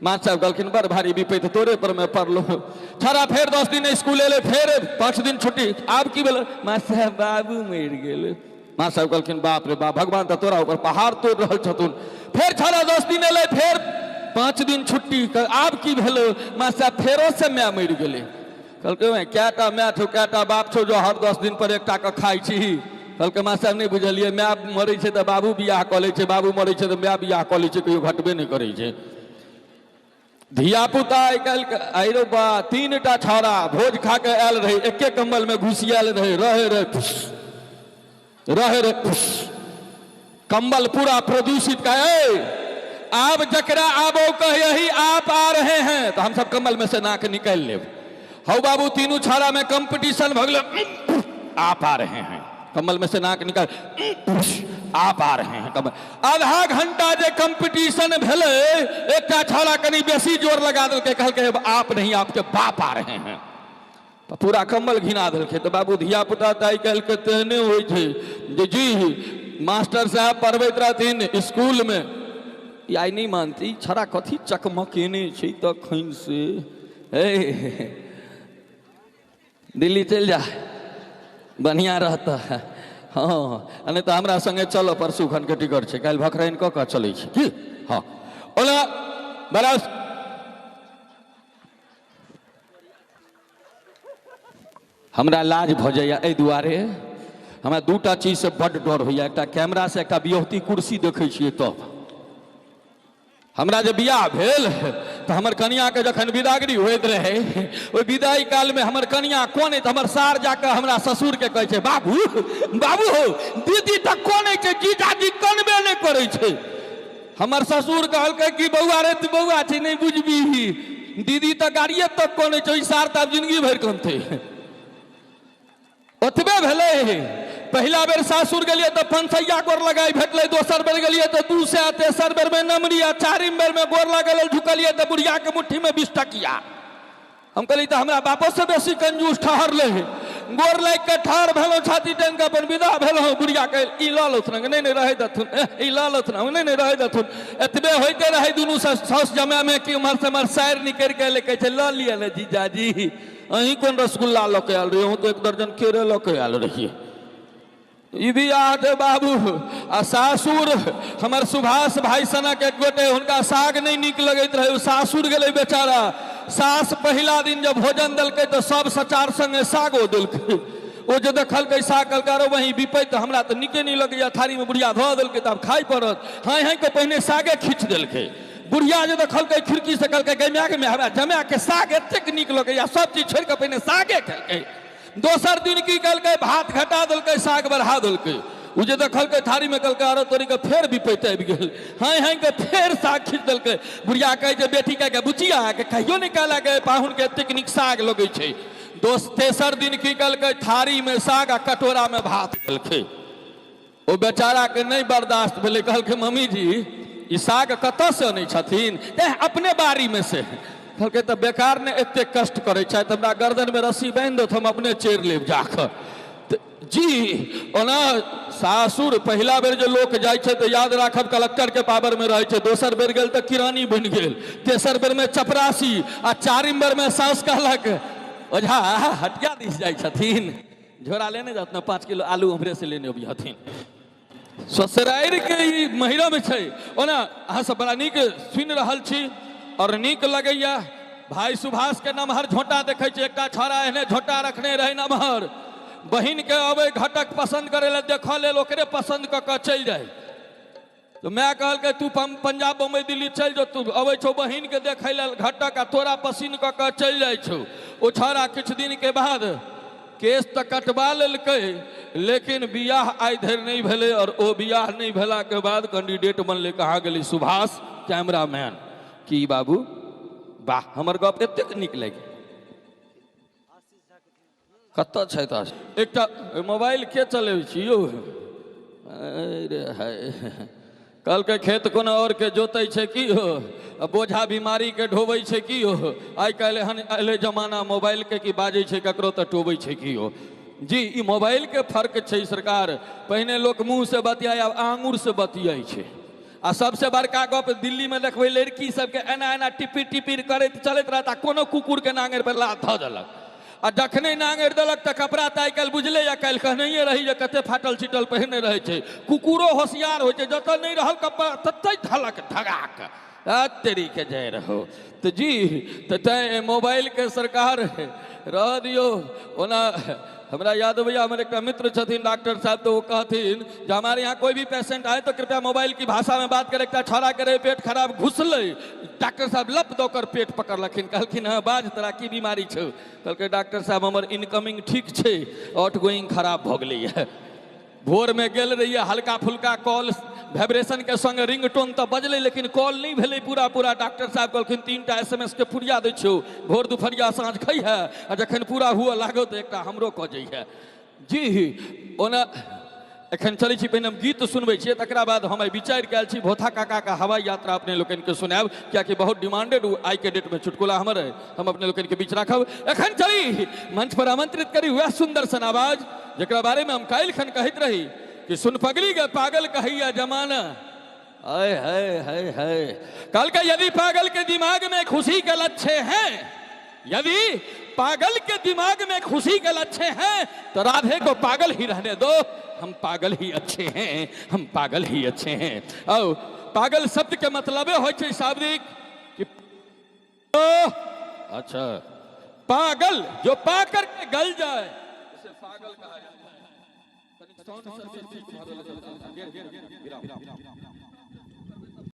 Master साहब कहलखिन बड़ भारी विपैत तोरे पर में पड़लो। छौड़ा फेर 10 दिन स्कूल एलै, फेर 5 दिन छुट्टी। आब की भेलै? मास्टर साहब बाबू मरि गेल। मास्टर साहब कहलखिन बाप रे बाप, भगवान तऽ तोरा ऊपर पहाड़ तोड़ि रहल छथुन। फेर छौड़ा 10 दिन एलै, फेर 5 दिन छुट्टी। आब की भेलै? मास्टर साहब फेरो से माय मरि गेलै। कहलकै ओए कएटा माय छौ, कएटा बाप छौ जो हर 10 दिन पर एकटा के खाइ छी? कहलकै मास्टर साहब नहि बुझलियै, माय मरै छै तऽ बाबू बियाह कऽ लै छै, बाबू मरै छै तऽ माय बियाह कऽ लै छै, कहियो घटबे नहि करै छै। धियापुता आइ काल्हि आइरो बा, 3टा छौड़ा भोज खा के आयल रहै, एके कम्बल में घुसियायल रहै, रहे रहे फुस, रहे रहे फुस, कंबल पूरा प्रदूषित का। आब जकरा आबो कह यही आप आ रहे हैं तो हम सब कंबल में से नाक निकालि लेब। हौ बाबू, तीनू छौड़ा में कंपटीशन भऽ गेलै। आप आ रहे हैं, कंबल में से नाक निकाल, आप आ रहे हैं, कंबल। आधा घंटा जे कंपटीशन भेलै, एकटा छौड़ा कनि बेसी जोर लगा देलकै, कहलकै आप नहीं आपके बाप आ रहे हैं, तऽ पूरा कम्बल घिना देलकै। तऽ बाबू धिया पुता तऽ आइ काल्हिके तेहने होइ छै जे जी मास्टर साहब पढ़बैत रहथिन स्कूलमे, ई आइ नहि मानती छड़ा कथी चकमकेने छै तखन से। हे दिल्ली चलि जा, बढ़िआँ रहतऽ। हँ, आ नहि तऽ हमरा सङ्गे चलऽ, परसू खनके टिकट छै, काल्हि भखराइन कऽ कऽ चलै छी की। हँ, ओना बड़ा हमरा लाज भऽ जाइए एहि दुआरे, हमरा दूटा चीजसँ बड्ड डर होइए, एकटा कैमरासँ, एकटा बियौहती कुर्सी देखै छियै तब। हमरा जे बियाह भेल तऽ हमर कनियाके जखन विदागरी होइत रहै, ओहि विदाई कालमे हमर कनिया कोन तऽ हमर सार जाकऽ हमरा ससुरके कहै छै, बाबू बाबू हो, दीदी तऽ कोन छै, जीजाजी कनबे नहि करै छै। हमर ससुर कहलकै कि बौआ रे, तू बौआ छै, नहि बुझबीही, दीदी तऽ गाड़िए तक कनै छै, ई सार तऽ आब जिंदगी भरि कनतै। ओतबे भेलै। पहिला बेर सासुर गेलियै तऽ 500 गोर लगाइ भेटलै, दोसर बेर गेलियै तऽ 200, तेसर बेरमे नमरी, आ चारिम बेरमे गोर लागै लेल झुकलियै तऽ बुढ़ियाके मुट्ठीमे 20 टकिया। हम कहलियै तऽ हमरा बापोसँ बेसी कंजूस ठहरलै। गोर लागि कऽ ठाढ़ भेलहुँ, छाती टाँगि कऽ अपन विदा भेलहुँ। बुढ़िया कहल ई लऽ लौथुन, नहि नहि रहै देथुन, ई लऽ लौथुन, नहि नहि रहै देथुन। एतबे होइते रहै दुनू साउस जमायमे कि उम्हर से उम्हर सारि निकलि कऽ एलै, कहै छै लऽ लिअ ने जीजाजी, अहीं कोन रसगुल्ला लऽ कऽ आयल रहियै, अहूँ तऽ 1 दर्जन केरे लऽ कऽ आयल रहियै। ई बियाह दे बाबू। आ सासुर हमर सुभाष भाई सनक एक गोटे, हुनका साग नहि नीक लगैत रहै, ओ सासुर गेलै बेचारा। सास पहिला दिन जब भोजन देलकै तऽ सब सचार संगे सागो देलकै। ओ जे देखलकै साग, कहलकै अरे वही बिपैत, हमरा तऽ नीके नहि लगैया, थारीमे बुढ़िया धऽ देलकै तऽ आब खाइ पड़त। हाँय हाँय कऽ पहिने सागे खींच देलकै। बुढ़िया जे देखलकै खिड़की से, कहलकै गै माय, गे माय, हमरा जमायके साग एतेक नीक लगैया, सब चीज छोड़ि कऽ पहिने सागे खेलकै। दोसर दिन की केलकै, भात घटा देलकै, साग बढ़ा देलकै। ओ जे देखलकै थारीमे, कहलकै अरे तोरी के, फेर विपैत आबि गेल। हाँय हाँय के फेर साग खींच देलकै। बुढ़िया कहै छै बेटी के, बुचिया के कहियो नहि कहलक पाहुनके एतेक नीक साग लगै छै। तेसर दिन की केलकै, थारीमे साग आ कटोरामे भात देलकै। ओ बेचाराके नहि बर्दाश्त भेलै, कहलकै मम्मी जी ई साग कतऽसँ अनै छथिन? तेँ अपने बाड़ीमे से। कहलकै तऽ बेकार ने एतेक कष्ट करै छथि, हमरा गर्दनमे रस्सी बान्हि देत, हम अपने चढ़ि लेब जाकऽ। जी ओना सासुर पहिला बेर जे लोक जाइ छै तऽ याद राखब कलेक्टरके पावरमे रहै छै, दोसर बेर गेल तऽ किरानी बनि गेल, तेसर बेरमे चपरासी, आ चारिम बेरमे साउस कहलक ओझा हटिया दिस जाइ छथिन, झोरा लेने जात ने, 5 किलो आलू हमरे से लेने अबिहथिन। ससुरारि के ई महिरम छै। ओना अहाँ सब बड़ा नीक सुनि रहल छी और नीक लगैया। भाई सुभाष के नमहर झोंटा देखै छी, एकटा छौड़ा एहने झोंटा रखने रहै नमहर, बहिन के अबै घटक पसंद करै लए, देखऽ लेल ओकरे पसंद कऽ कऽ चलि जाइ। तऽ माय कहलकै तू पंजाब बम्बई दिल्ली चलि जो, तू अबै छौ बहिन के देखै लेल घटक आ तोरा पसिन कऽ कऽ चलि जाइ छौ। ओ छौड़ा किछु दिन के बाद केस तऽ कटबा लेलकै, लेकिन बियाह आइ धरि नहि भेलै। और ओ बियाह नहि भेलाके बाद कैंडिडेट बनलै, कहाँ गेलै सुभाष कैमरामैन। की बाबू वाह, हमर गप एतेक नीक लागि कतऽ छथि? एकटा मोबाइल के चलबै छी यौ? अरे हाय, कहलकै खेत कोनो और के जोतै छै की हो, आ बोझा बीमारी के ढोबै छै की हो। आइ काल्हि एहन एलै जमाना मोबाइल के कि बाजै छै ककरो तऽ टोबै छै की हो। जी ई मोबाइल के फर्क छै सरकार। पहिने लोक मुँह से बतियाइ, आब आंगुर से बतियाइ छै। आ सबसे बड़का गप दिल्लीमे देखबै लड़की सबके एना एना टिपिर टिपिर करैत चलैत रहत आ कोनो कुकुरके नांगरि पर लात धऽ देलक आ जखने नांगरि देलक तऽ कपड़ा तऽ आइ काल्हि बुझले या काल्हि कहनैये रही जे कते फाटल चिटल पहिरने रहै छै। कुकुरो होशियार होइ छै, जतऽ नहि रहल कपड़ा ततै धलक धगाक तेरीके जाय रहो। तऽ जी तऽ तैँ मोबाइलके सरकार रह दियौ। ओना हमरा याद अबैया हमर एकटा मित्र छथिन डॉक्टर साहब, तऽ ओ कहथिन जे हमारे यहाँ कोई भी पेशेंट आए तो कृपया मोबाइल की भाषा में बात करे। एकटा छौड़ा के रहे पेट खराब, घुसलै, डॉक्टर साहब लप दऽ कर पेट पकड़लखिन, कहलखिन हँ बाज तोरा की बीमारी छौ? कहलकै डॉक्टर साहब हमर इनकमिंग ठीक छै, आउट गोइंग खराब भऽ गेलैए। भोरमे गेल रहियै, हल्का फुल्का कॉल वाइब्रेशन के संग रिंग टोन तऽ बजलै लेकिन कॉल नहि भेलै पूरा पूरा। डॉक्टर साहब कहलखिन 3टा SMS के पुरिया दै छियौ, भोर दुपहरिया साँझ खइहे आ जखन पूरा हुअ लागौ तऽ एकटा हमरो कऽ जइहे। जी ओना एखन चलै छी, पहिने हम गीत सुनबै छियै, तकरा बाद हम आइ विचारि कऽ आयल छी भोथा काकाके हवाई यात्रा अपने लोकनिके सुनायब, कियाकि बहुत डिमांडेड आइके डेटमे चुटकुला हमर अइ, हम अपने लोकनिके बीच राखब। एखन चली मंच पर आमंत्रित करी वएह सुंदर सन आवाज जकरा बारेमे हम काल्हि खन कहैत रही कि सुन पगली गे पागल कहैया जमाना। आय हाय हाय हाय, कहलकै यदि पागल के दिमाग में खुशी के लच्छे हैं, यदि पागल के दिमाग में खुशी के लच्छे हैं तो राधे को पागल ही रहने दो, हम पागल ही अच्छे हैं, हम पागल ही अच्छे हैं। और पागल शब्द के मतलब होइ छै शाब्दिक कि अच्छा पागल जो पा करके गल जाए उसे पागल कहा जाता है।